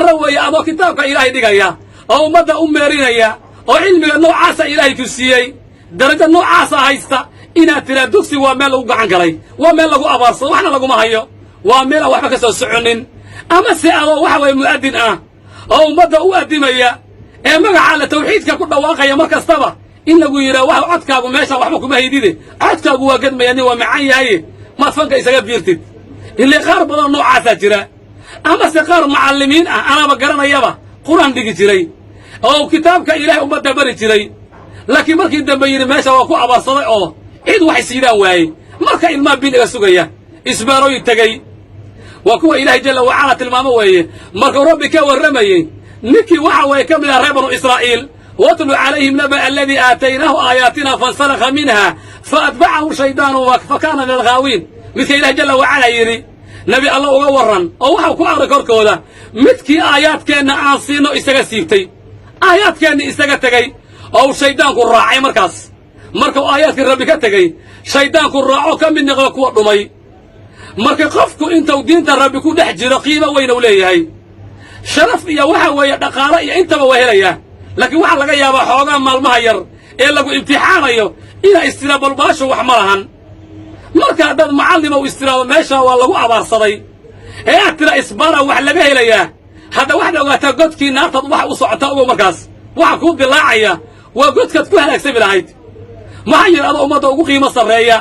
darro weeye adoo kitaabka Ilaahay dhigaya oo ummadda u meerinaya oo cilmiga noocaasa Ilaahay ku siiyey, darajo noocaasa haysta, inaad tiraa dugsi waa meel lagu gacan galay, waa meel lagu abaarsado, waxna laguma hayo, waa meel aan waxba ka soo soconin. Ama se adoo waxa weeye mu'adin ah oo ummadda u addimaya ee magaca alle tawxiidka ku dhawaaqaya mar kastaba, in lagu yidhaha waxa codkaagu meeshaan waxba kuma haydide, codkaagu waa gedmaya, nin waa macan yahaye, maad fanka isaga biirtid? Illee qaar badanoo noocaasaa jira. Amase qaar macallimiin ah, anaaba garanayaba, Qur-aan dhigi jiray oo kitaabka Ilaahay ummadda bari jiray, laakiin markii dambe yidhi meesha waa ku abaarsaday oo cid waxay siidaan waayey, marka ilmaha biil iga sugaya, isbaarooyin tegey. Waa kuwa Ilaahay jalla wacala tilmaamo weeye markuu Rabbi ka warramayey ninkii waxa weeye ka mid ah reer Banu Israa'iil: واتل عليهم نبأ الذي آتيناه آياتنا فانسلخ منها فأتبعه الشيطان فكان من الغاوين. Midka Ilahay jalla wacala yidhi, Nebi Alla, uga warran oo waxau ku aqri korkooda midkii aayaadkeenna aan siino isaga siibtay, aayaadkeenna isaga tegey oo uu shayddaanku raacay. Markaas markuu aayaadkii Rabbi ka tegey, shayddaanku raaco, ka mid noqdo kuwa dhumay. Marka qofku intuu diinta Rabbi ku dhex jiro qiimo weyn uu leeyahay, sharaf iyo waxa weeye dhaqaalo iyo intaba waa helayaa. Laakiin waxaa laga yaabaa xoogaa maalmaha yar ee lagu imtixaanayo inaa istira balbaasho wax ma lahan. Marka haddaad macallima u istiraado meeshaa waa lagu abaarsaday ee aad tira isbara wax laga helayaa, hadda waxaad ogaataa godkii naartaad waxa u socotaa. Ogow, markaas waxa kuu dilaacaya waa godkaad ku halaagsami lahayd. Maxaa yeele, adoo ummadda ugu qiimo sarreeya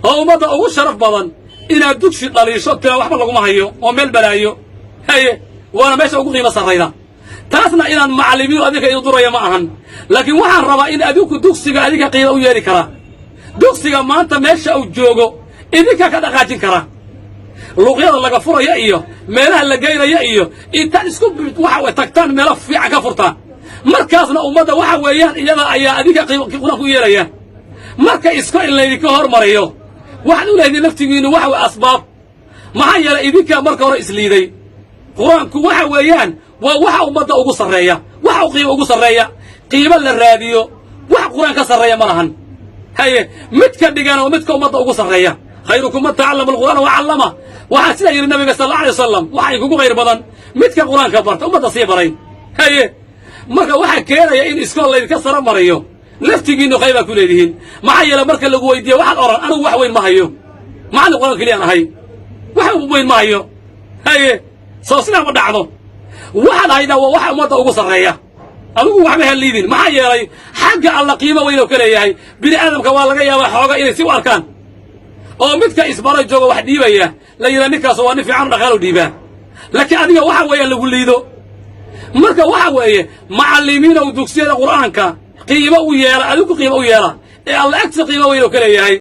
oo ummadda ugu sharaf badan inaad dugsi dhaliisho, tira waxba laguma hayo oo meel balaayo haye, waana meesha ugu qiimo sarrayda. Taasna inaan macallimiinu adinka idin duraya ma ahan, laakiin waxaan rabaa in adinku dugsiga adinka qiimo u yeeli kara. Dugsiga maanta meesha uu joogo idinka ka dhaqaajin kara. Luuqyada laga furaya iyo meelaha la geynaya iyo intaad isku waxa tagtaan, meelo fiican ka furtaan. Markaasna ummadda waxa weeyaan iyada ayaa adinka Qur-aanku u yeelaya. Marka iska in laydinka hormariyo waxaad u lehdin laftigiinnu waxa weye asbaab. Maxaa yeelay, idinkaa marka hore isliiday. Qur-aanku waxa weeyaan waa waxa ummadda ugu sarreeya, waxa u qiimo ugu sarreeya. Qiimo la raadiyo wax Qur-aan ka sarreeya ma lahan. Haye, midka dhigana waa midka ummadda ugu sarreeya. خيركم من تعلم القرآن وعلمه, waxaa sidaa yidhi Nabiga صلى الله عليه وسلم. Waxa idinkugu khayr badan midka Qur-aanka barta, ummadda sii baray. Haye, marka waxaa keenaya in iskool laydinka sara mariyo laftigiinnu qaybaa ku leedihiin. Maxaa yeele, marka lagu weydiiyo waxaad odhan: "Anigu wax weyn ma hayo, macallin Qur-aan keliyaan ahay, wax weyn ma hayo." Haye, soo sidaa ma dhacdo? Waxaad haydaa waa waxa ummadda ugu sarreeya. Adigu waxba ha liidin. Maxaa yeelay, xagga Alla qiimo weyn oo ka leeyahay. Bini aadamka waa laga yaabaa xooga inay si u arkaan oo midka isbaro jooga wax dhiibaya la yidhaha ninkaas waa nin fiican, dhaqaalo dhiibaa, laakiin adiga waxa weeyaan lagu liido. Marka waxa weeye, macallimiinow, dugsiyada Qur'aanka qiimo u yeela, adigu qiimo u yeela ee Alla agtiisa qiimo weyn oo ka leeyahay.